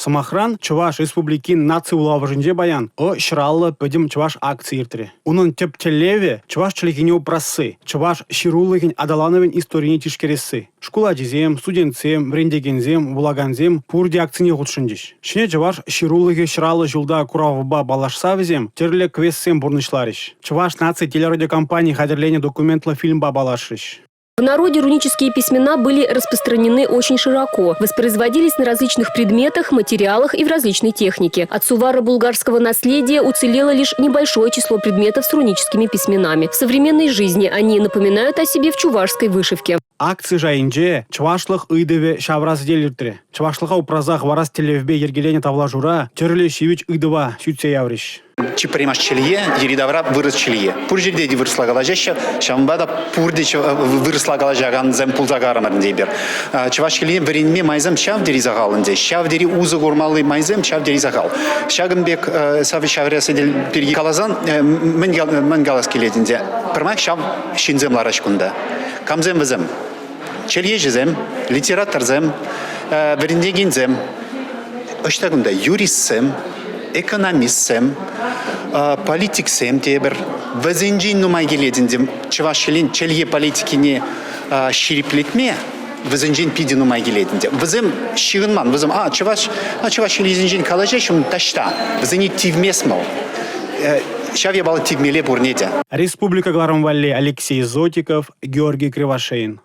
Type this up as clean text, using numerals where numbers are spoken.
Сӑмахран, Чӑваш Республикин наци вулавӑшӗнче паян «Ӑ 150 пӗтӗм чӑваш акци иртрӗ. Унӑн тӗп тӗллевӗ – чӑваш чӗлхине упрасси, чӑваш ҫырулӑхӗн аталанӑвӗн историне тишкересси. Шкул ачисем, студентсем, вӗрентекенсем, вулакансем пурте акцине хутшӑнчӗҫ. «Ҫӗнӗ чӑваш ҫырулӑхӗ 150 ҫулта» куравпа паллашса вӗсем тӗрлӗ квестсем пурнӑҫларӗҫ, Чӑваш наци телерадиокомпани хатӗрленӗ документлӑ фильмпа паллашрӗҫ. В народе рунические письмена были распространены очень широко, воспроизводились на различных предметах, материалах и в различной технике. От сувара-булгарского наследия уцелело лишь небольшое число предметов с руническими письменами. В современной жизни они напоминают о себе в чувашской вышивке. Акци шайӗнче чӑвашлӑх ыйтӑвӗ ҫавра сӗтел иртрӗ. Чӑвашлӑха упраса хӑварас тӗллевпе йӗркеленӗ тавлашура тӗрлӗ ҫивӗч ыйтӑва сӳтсе яврӗҫ. Чи пӗрремӗш чӗлхе йӗри-тавра вырӑс чӗлхи. Пур ҫӗрте те вырӑсла калаҫаҫҫӗ, ҫавӑнпа та пурте вырӑсла калаҫакансем пулса карӑмӑр ӗнтӗ эпир. Чӑваш чӗлхине вӗренме майсем ҫав тери сахал ӗнтӗ, ҫав тери усӑ курмалли майсем ҫав тери сахал. Ҫакӑн пек ҫавра сӗтел пирки каласан, мӗн калас килет ӗнтӗ? Пӗрмаях ҫав ҫынсем лараҫ кунта. Камсем вӗсем? Чӗлхеҫӗсем, литераторсем, вӗрентекенсем. Ӑҫта кунта юристсем, экономистсем, политиксем тепӗр. Вӗсенчен нумай килет ӗнтӗ чӑваш чӗлхин чӗлхе политикине ҫирӗплетме вӗсенчен питӗ нумай килет ӗнтӗ. Вӗсем ҫыхӑнман, вӗсем а чӑваш, а чӑваш чӗлхисенчен калаҫаҫҫӗ таҫта, вӗсене тивмест мол. Ҫав япала тивмелле пурне те. Республика кӑларӑм валли Алексей Зотиков, Георгий Кривошеин.